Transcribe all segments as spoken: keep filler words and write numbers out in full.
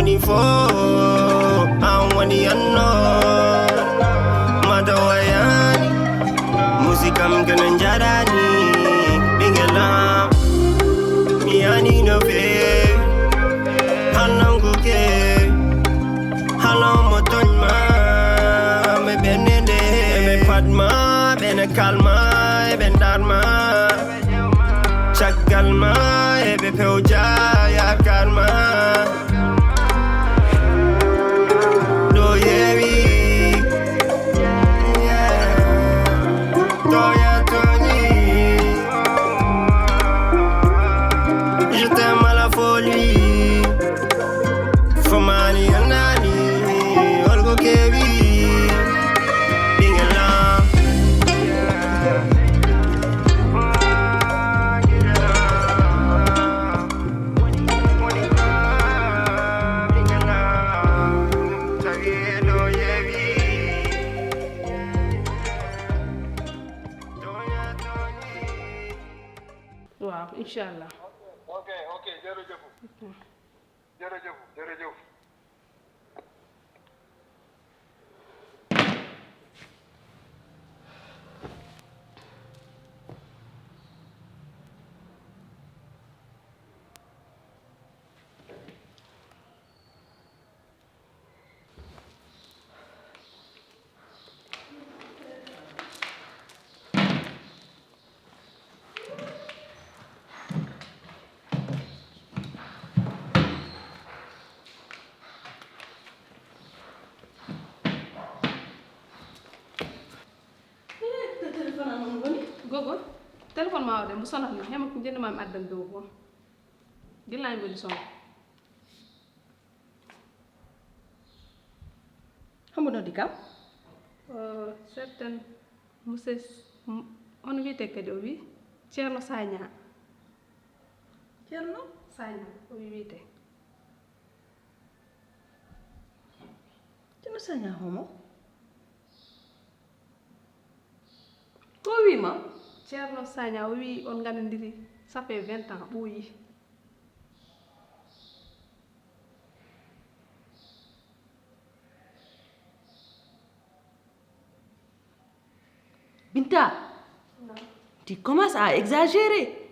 Info, an woni anno, mata wayani, musikam kene jarani, ɓingelam, mi yani no fe, halon kuke, halon mo tonyma, me benende, me patma, bene kalma, e ben darma. Caggal ma eɓe pewja yaakaar ma. Ɗo yewi. Toya toñi. Je t'aime à la folie. Fomani anani. Olgo kewi. Ɓingelam. Waaw, inchallah. Ok, ok, jërëjëf. Jërëjëf, jërëjëf. Gogo, téléphone ma o de, mbo sonat na, hema ko jënd ma mi addan dow ko. Gillani mbo sonat. Hombo noddi kam? Certain monsieur, hono wiyetee kadi o wi? Ceerno Saña. Ceerno? Saña o wi wiyetee. Ceerno Saña homo? Ko o wi ma? Ceerno Saña o wi on ngandondiri, ça fait vingt ans ɓooyi. Binta, tu commences à exagérer.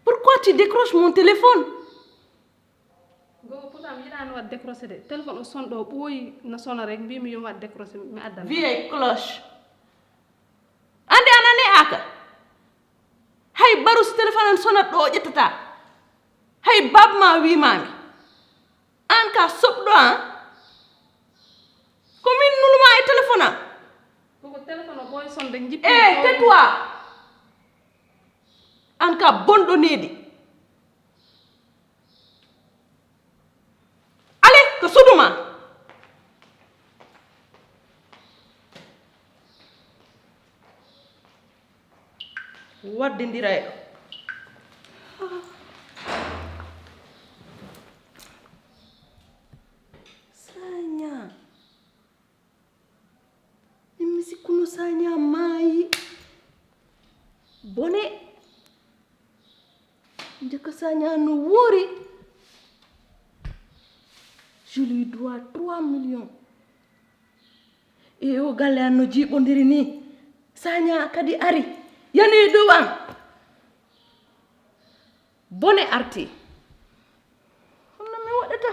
Pourquoi tu décroches mon téléphone? Gogo, pourtant mi yiɗaani waɗ décroché de. Téléphone o sonɗo o ɓooyi na sona rek, mbimi yomi waɗ décroché, mi addana. Vieille cloche. Ande a nani aka. Hay baru si téléphone an sonat ɗo o ƴettata. Hay bab ma wimami. An ka soɓɗo an. Ko min nuluma e téléphone an. Koko téléphone o ɓooyi sonde jippi. Eh, tais-toi. An ka bonɗo needi. Ale ko suudu ma. Waddindira e ɗo. Saña. Min mi sikkuno Saña maayi. Bone. Ndeka Saña no woori. Je lui dois trois millions. E o galle an no jiiɓondiri ni. Saña kadi ari. Yani dow an. Bone arti. Honno mi waɗata?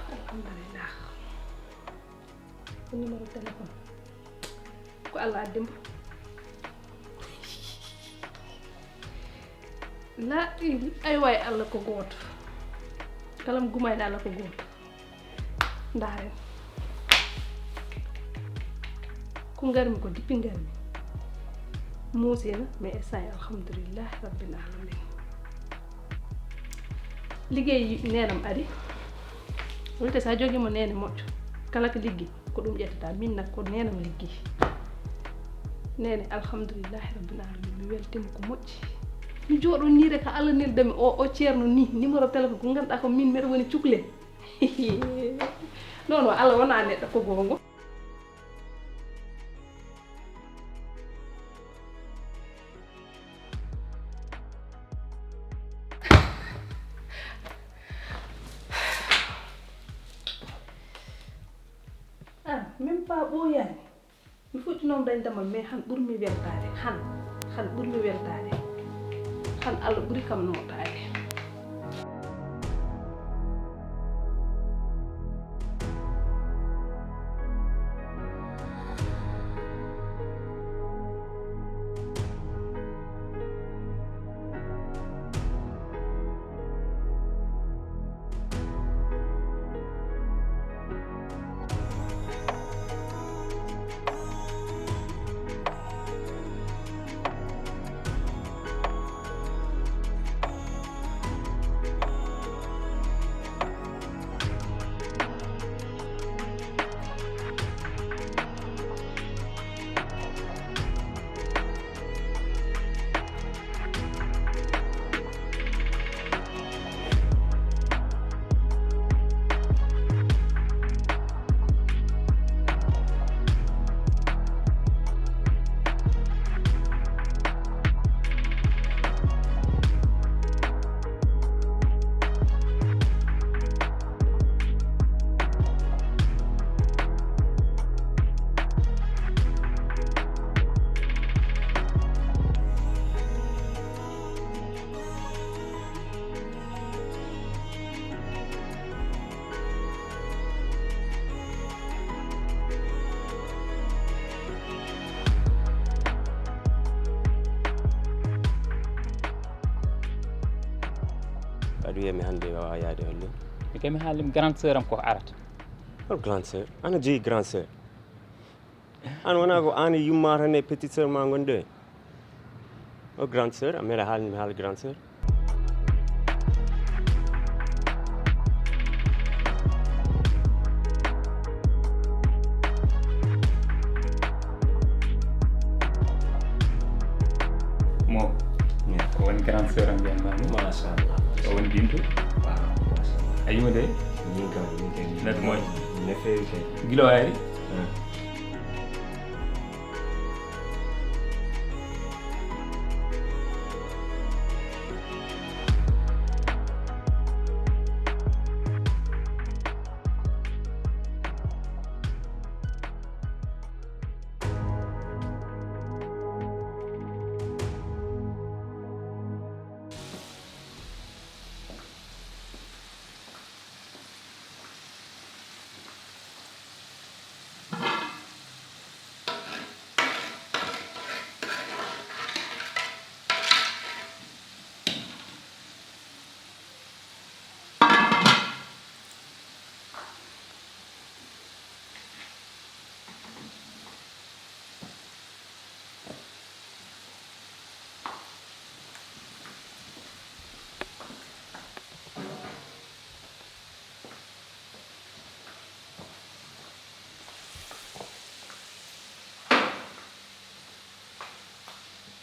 Alhamdulillah. Ko numéro téléphone. Ko Allah addi mbo. La, ay waay, Allah ko gooto. Kala mo gumayɗo Allah ko gooto. Ndaaren. Ko ngarmi ko dippi ngarmi. Muusina, mais instant yi, alhamdulillahi rabbil alamin. Liggéey neenam ari. Wonte sa jogii mo neene moƴƴo, kala ko liggi, ko ɗum ƴettata. Min nak ko neenam liggi. Neene, alhamdulillahi rabbil alamin. Mi weltima ko moƴƴi. Mi jooɗo ni rek, ko Allah neldami o, o ceerno ni, numéro téléphone ko ngannduɗaa ko min, mbeɗa woni cukle. Non, non, Allah wona neɗɗo, ko goonga. Ah, même pas ɓooyaani. Mi fuɗɗinooma dañde ma, mais han ɓurmi weltaade. Han, han ɓurmi weltaade. Han Allah ɓuri kam nootaade. Aɗa wiyami hannde wawa yaade holle? Mi kay mi haalima grande sœur am ko arata. Hol grande sœur? Ana jeyi grande sœur? An wona ko an e yumma tan e petite sœur ma ngonde? O grande sœur, a mera haalni mi haala grande sœur. Mo. Ko woni grande sœur am mbiyatma ni? Machallah. O woni Bintu. Waaw, machallah. A yimo de? Min kam, min kam. Net moƴƴo. Ne feewi kay. Gila o ari?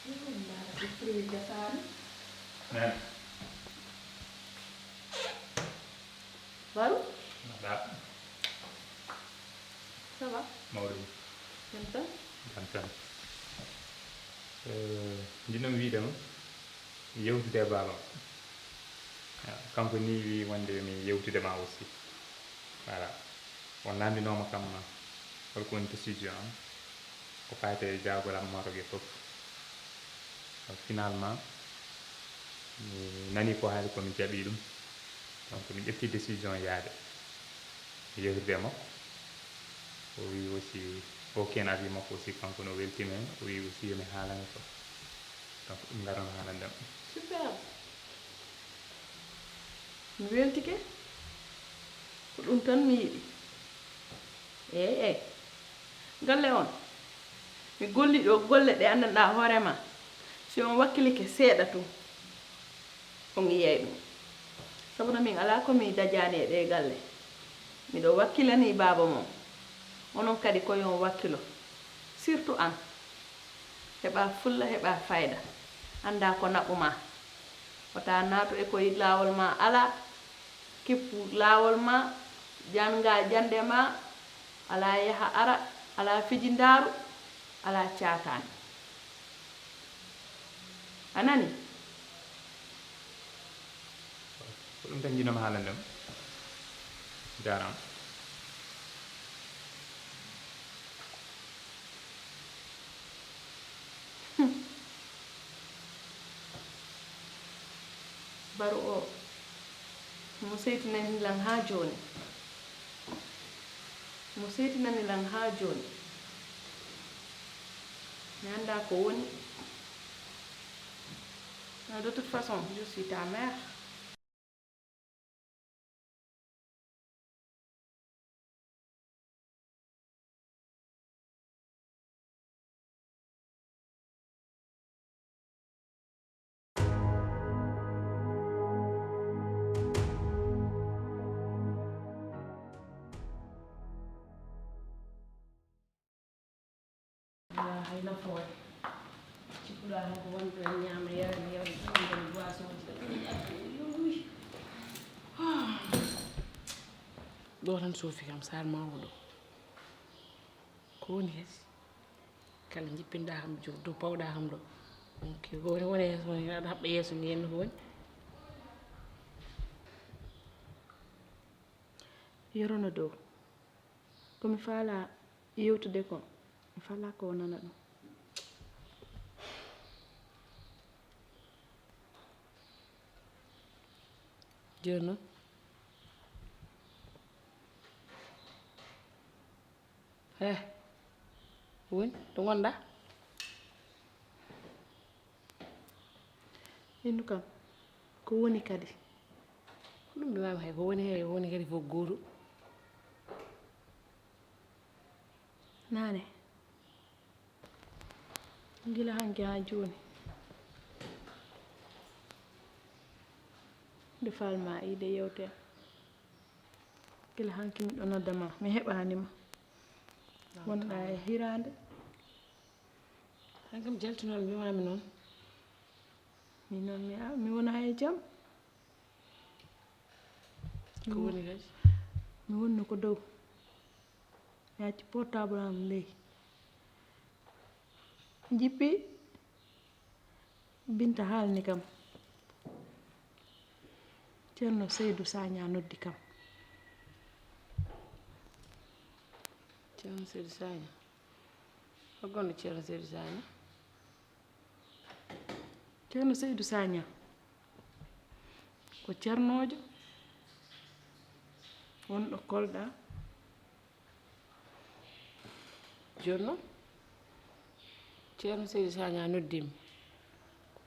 Min mbaɗa ko fruit gasaani. Nani. Baru? Mbaɗa. Ça va? Mawɗum. Jam tan? Jam tan. Eh, njiɗmi wiide ma, yewtude e baaba am. Ah, kanko ni wi wonde mi yewtude ma aussi. Voilà. O namndinooma kam holko woni décision am. Ko faati e jaagol am Maroc e fof. Donc, finalement, mi nani ko haali ko, mi jaɓi ɗum. Donc, mi ƴetti décision yaade. Mi yewtide e makko. O wi aussi, o ken avis makko aussi, kanko no weltima hen. O wi aussi yo mi haalane ko. Donc, ɗum ngarano haalande ma. Super. Mi weltike. Ko ɗum tan mi yiɗi. Eey, eey. Galle on, Golli ɗo golle ɗe anndanɗaa hoore ma, si on wakkilike seeɗa tun, on yi'ay ɗum. Sabu no min alaa ko mi dajaani e ɗee galle. Miɗo wakkilanii baaba mon. Onon kadi ko yo on wakkilo. Surtout an. Heɓaa fulla, heɓaa fayda. Anndaa ko naɓu maa. Wota naatu e ko laawol maa alaa. Kippu laawol maa, jannga jannde maa, alaa yaha ara, alaa fijindaaru, alaa caakaani. A nani? Ko ɗum tan njiɗnoo-mi haalande ma. Jaaraama. Baro o, mo seytinani lan haa jooni. Mo seytinani lan haa jooni. Mi anndaa ko woni. Mais de toute façon, je suis ta mère. Hay nafoore. Cikkuɗaa tan ko wonɓe en ñaama, yara, mi yara, ɗum ɗon boisson ji. Ɗum ɗon, ɗum ɗon, ɗum ɗon. Ɗo tan suufi kam, saal mawɗo ɗo. Ko woni kadi? Kala jippinɗaa kam joom dow, pawɗaa kam ɗo. Ok, ko woni, woni yeeso, woni aɗa haɓɓa yeeso ni henno ko woni? Yorono dow. Ko mi faalaa yewtude kon, mi faalaa ko o nana ɗum. Jooni non. He, woni to ngonɗaa? Innu kam, ko woni kadi? Ko ɗum ɓe maami hay ko woni, hay ko woni kadi fof gooto. Naane, gila hanki haa jooni, nde faalmaa yiide yewten. Gila hanki miɗo nodda ma, mi heɓaani ma. Wonɗaa e hiraande. An kam jaltunal mbiimaami noon. Min noon mi, mi wonaa e jam. Ko woni kadi? Mi wonno ko dow. Mi acci portable am ley. Jippi. Binta haalni kam. Ceerno Seydou Sagna noddi kam. Ceerno Seydou Sagna? Hol gonɗo Ceerno Seydou Sagna? Ceerno Seydou Sagna ko ceernoojo wonɗo Kolda. Jooni noon, Ceerno Seydou Sagna noddiima.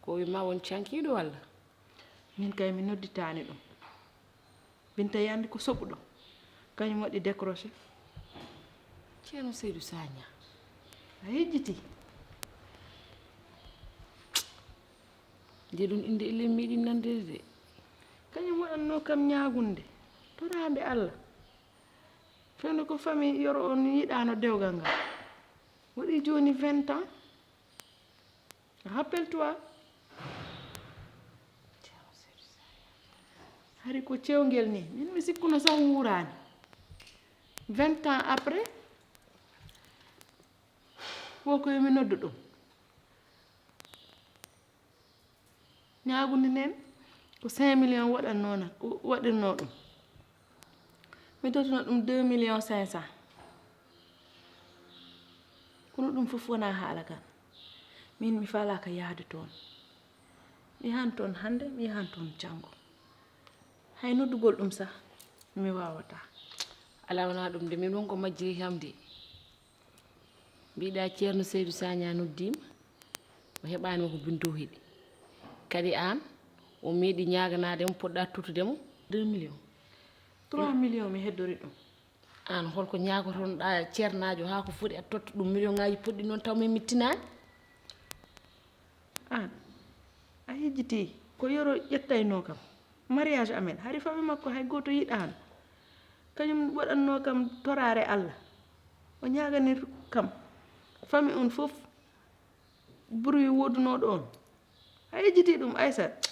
Ko o wiima won cankiiɗo walla? Min kay mi nodditaani ɗum. Binta yandi ko soɓuɗo. Kañum waɗi décroché. Ceerno Seydou Sagna. A yejjiti. Nde ɗum innde ellen meeɗi nande de. Kañum waɗatnoo kam ñaagunde. Toraande Allah. Fewndo ko famille Yoro on yiɗaano dewgal ngal. Waɗi jooni vingt ans. Rappelle-toi. Hari ko cewngel ni. Min mi sikkuno sax wuuraani. Vingt ans après, wo ko yo mi noddu ɗum. Ñaagunde nden ko cinq millions waɗannoo na, waɗirnoo ɗum. Mi tottino ɗum deux millions cinq cents. Kono ɗum fof wonaa haala kan. Min mi faalaaka yahde toon. Mi yahan toon hannde, mi yahan toon janngo. Hay noddugol ɗum sah, mi waawataa. Alaa, wonaa ɗum de, min won ko majjiri kam de. Mbiɗa Ceerno Seydou Sagna noddiima, o heɓaani mo ko Binta o heɓi. Kadi aan, o meeɗi ñaaganaade mo, poɗɗa tottude mo deux millions. Trois millions mi heddori ɗum. Aan holko ñaagotonoɗaa ceernaajo haa ko foti a totta ɗum million ŋaaji poɗɗi noon taw min mittinaani? Aan a yejjitii ko Yoro ƴettaynoo kam mariage amen, hari fami makko hay gooto yiɗaano. Kañum waɗannoo kam toraare Allah, o ñaaganir kam fami on fof. Bruit woodunooɗo on a yejjitii ɗum, Aysat?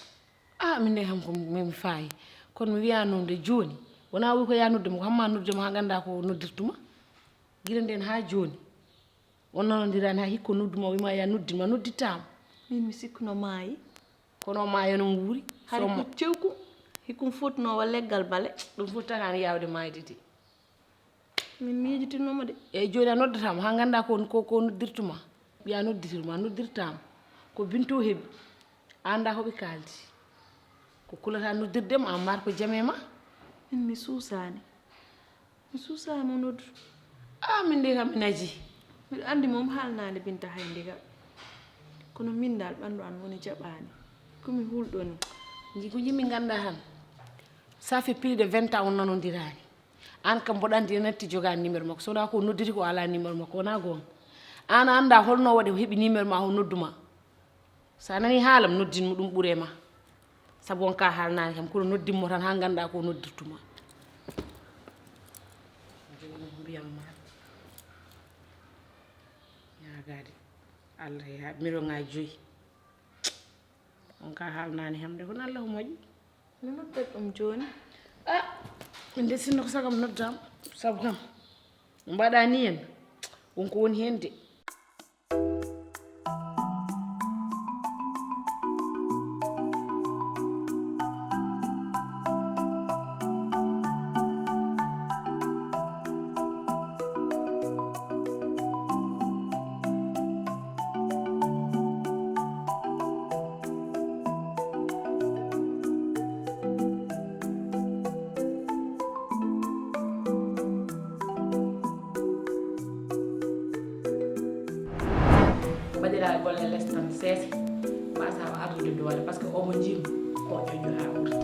Ah, min de kam ko min faayi. Kono mi wiyaano nde jooni, wonaa wi ko yaa nodde mo, ko hamma nodde mo haa nganndaa ko noddirtuma. Gila ndeen haa jooni on nanondiraani, haa hikko nodduma, wima yaa noddinma, noddittaama. Min mi sikkuno maayi. Kono o maaya noon wuuri. Hari ko cewku, hikkum fotnoo wa leggal bale. Ɗum fof takaani yaawde maayde de. Min miijitinno mo de. Eyi, jooni a noddata mo haa nganndaa ko, ko, ko noddirtuma. Ɓiya nodditirma, noddirtaama. Ko Bintu heɓi. A anndaa ko ɓe kaaldi. Ko kulata noddirde mo, a mbaar ko jame ma. Min mi suusaani. Mi suusaani mo noddu. Ah, min de kam mi naji. Miɗo anndi moom haalnaani Binta hay ndiga. Kono min daal ɓanndu an woni jaɓaani. Ko mi hulɗo ni. Nji ko njimmi nganndaa han. Ça fait plus de vingt ans on nanondiraani. Aan kam mboɗo anndi en natti jogaani numéro makko. So wonaa ko nodditi ko alaa numéro makko, wonaa goonga. Aan a anndaa holno waɗi o heɓi numéro ma, o noddu ma. So a nanii haalam, noddin mo, ɗum ɓure ma. Sabu on ka haalnaani kam, kono noddin mo tan haa nganndaa ko noddirtuma. Jooni mbiyam ma. Ñaagaade. Allah ya, million ŋaaji joyi. On ka haalnaani kam de, kono Allah ko moƴƴi. Mi noddat ɗum jooni. Ah, min de sinno ko sagam noddaam. Sabu kam, mbaɗa ni en. Won ko woni heen de. Mbaɗiraa golle les tan seese, mbaasaa o artude doole, parce que omo jiimi ko ƴoƴƴo haa ɓurti.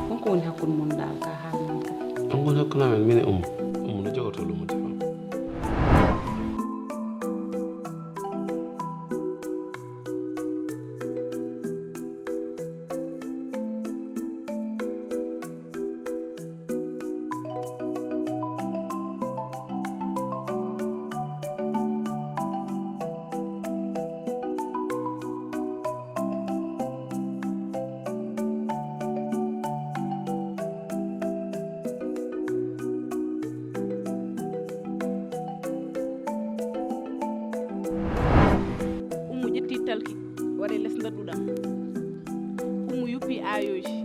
Honko woni hakkunde mon dal ka haalnan kam? Ɗum woni hakkunde amen, min e Ummu. Ummu no jogotoo lumo defam. Ummu ƴetti talki, waɗi les ndadduɗam. Ummu yuppi aayooji.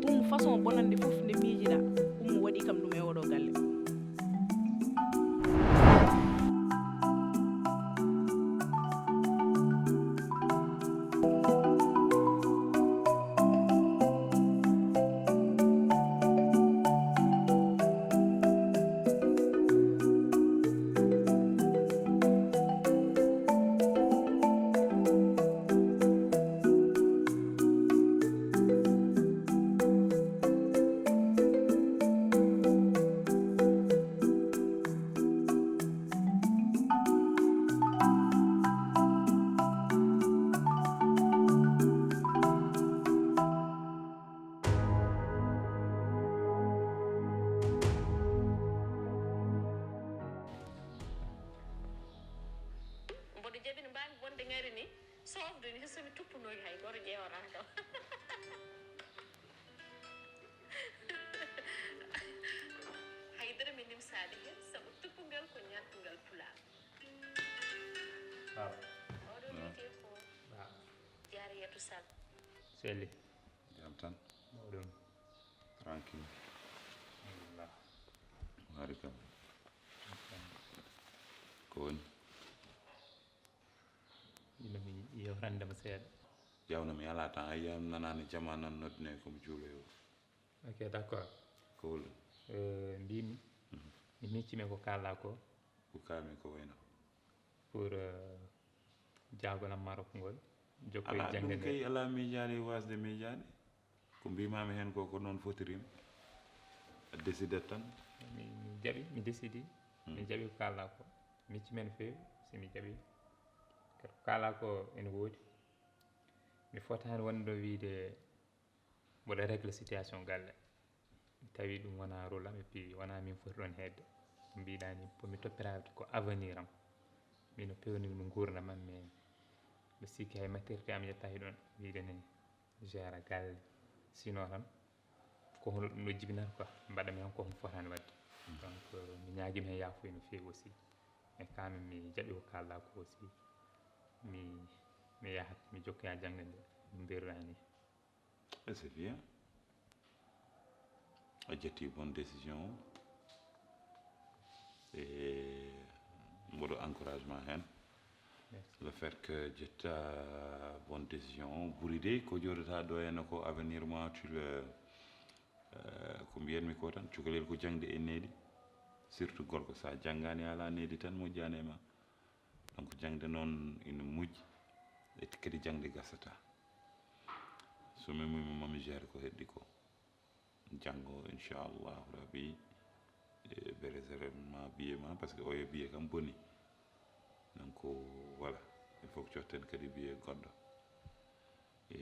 Ummu façon bonande fof nde miijiɗaa. Ummu waɗi kam ɗum e oɗo galle. Toofde ni, so mi tuppunoyi hay gooto ƴeewanaa kam. Haydara mi nimsaade heen, sabu tuppungal ko ñaantungal Pulaar. Waaw. Oɗo wiyetee ko Jaariyatu Sall. Selli. Jam tan. Mawɗum. Tranquille. Alhamdulillah. Barikalla. Ko woni? Ino mi yewtande ma seeɗa. Yawna mi alaa tan, a yiyam nanaani jama nan noddinay ko mi juuloyo. Ok, d'accord. Ko hol ɗum? Eh, mbimi, mi miccimi ko kaalɗa ko. Ko kaami ko wayno? Pour, eh, jaagol am Maroc ngol. Jokkoy alaa, ɗum jannde nde. Kay alaa miijaade e waasde miijaade. Ko mbimami heen ko, ko noon fotirim. A décidat tan. Mi, mi jaɓi, mi décidi. Mi jaɓi ko kaalɗa ko. Micci men feewi, si mi jaɓi. Kadi ko kaalɗa ko ene woodi. Mi fotaani wonde ɗo wiyde mboɗo régler situation galle. Mi tawi ɗum wona rôle am, et puis wona min foti ɗon heedde. Ko mbiɗa ni, pour mi toppiraade ko avenir am. Mino pewni ɗum nguurndam am, mais mi sikki hay maturité am yettaaki ɗon. Wiyde ne, gère galle. Sinon tan, ko hono ɗum ɗo jibinata quoi. Mbaɗa mi tan ko mi fotaani waɗde. Donc, mi ñaagima heen yaafuya no feewi aussi. E quand même, mi jaɓi ko kaalɗa ko aussi. Mi, mi yahat, mi jokkoya jannde nde, no mbiruɗa ni. Eh, c'est bien. A ƴetti bonne décision. E mboɗo encouragement heen. Merci. Le fait que ƴetta bonne décision, ɓuri de ko jooɗata ɗo henna ko avenir ma, tu le, euh, ko mbiyatmi ko tan, cukalel ko jaŋde e needi, surtout gorko, sa janngaani ala needi tan moƴƴaani e ma. Donc jaŋde noon ina moƴƴi, e kadi jaŋde gasata. So mi muyma mami gère ko heddi ko. Janngo, inchallahu rabbi, e bere sere ma biye ma, parce que oyo biye kam boni. Donc, voilà, il faut que cotten kadi biye goɗɗo. E,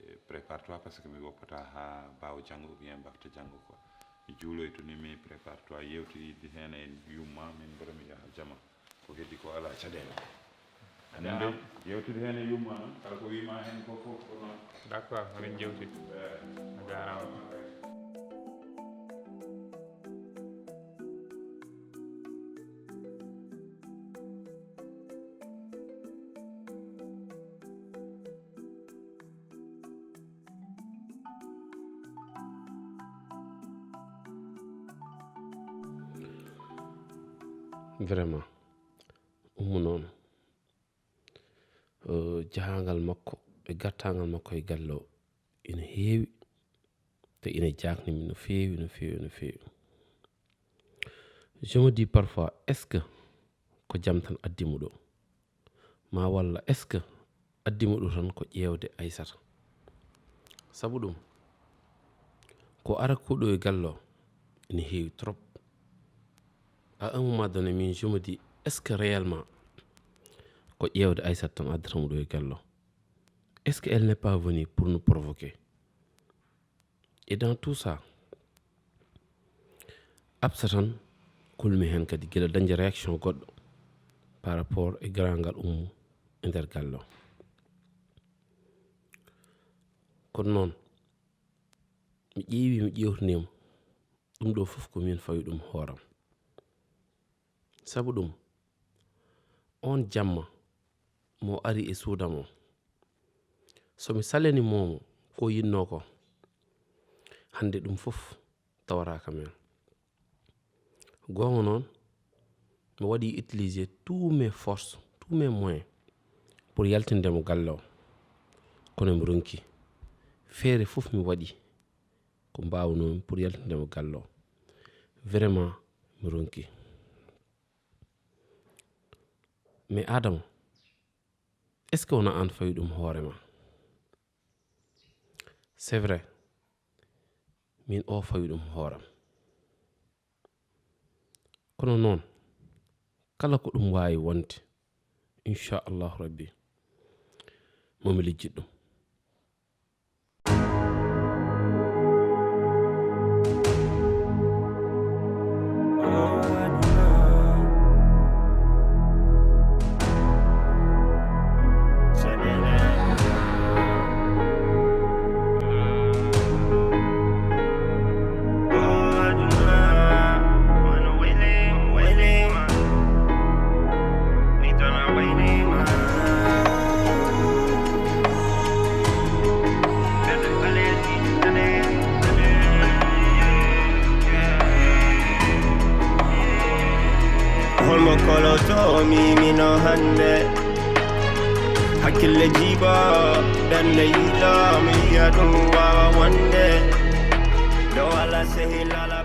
e prépare toi, parce que mi woppata ha bawo janngo ou bien mbafta janngo quoi. Mi juuloy to ni, mi prépare toi, yewtidi heen e yumma, min mboɗo mi yaha jama. Ko heddi ko alaa caɗeele. Amin de, yewtude heen e yumma noon, kala ko wiima heen ko fof ko noon. D'accord, amin jewti. Eh. A jaaraama. Vraiment, Ummu noon, eh, jahangal makko e gartaangal makko e galle o ina heewi, te ina jaakni mi no feewi, no feewi, no feewi. Je me dis parfois, est-ce que ko jam tan addi mo ɗo? Ma walla, est-ce que addi mo ɗo tan ko ƴeewde Aysata? Sabu ɗum, ko ara ko ɗo e galle o ene heewi trop. À un moment donné, min, je me dis, est-ce que réellement ko ƴeewde Aysata tan addata mo ɗo e galle o? Est-ce qu'elle n'est pas venue pour nous provoquer? Et dans tout ça, Absa tan kulmi heen kadi gila dañde réaction goɗɗo par rapport e garaangal Ummu e nder galle o. Kono noon, mi ƴeewi, mi ƴeewtiniima, ɗum ɗo fof ko min fawi ɗum hooram. Sabu ɗum, on jamma mo ari e suudam o, so mi salani moomo ko yinnoo ko, hannde ɗum fof tawata kam en. Goonga noon, mi waɗi utiliser tous mes forces, tous mes moyens pour yaltinde mo galle o. Kono mi ronki. Feere fof mi waɗi ko mbaawnomi pour yaltinde mo galle o. Vraiment, mi ronki. Mais Adama, est-ce que wona aan fawi ɗum hoore ma? C'est vrai, min o fawi ɗum hooram. Kono noon, kala ko ɗum waawi wonde, inchallahu rabbi, momi lijjit ɗum. Tomi mino hande. Hakkille jiiba, ɓernde yiila, mi yiya ɗum wawa wonde. Ɗo ala sehil ala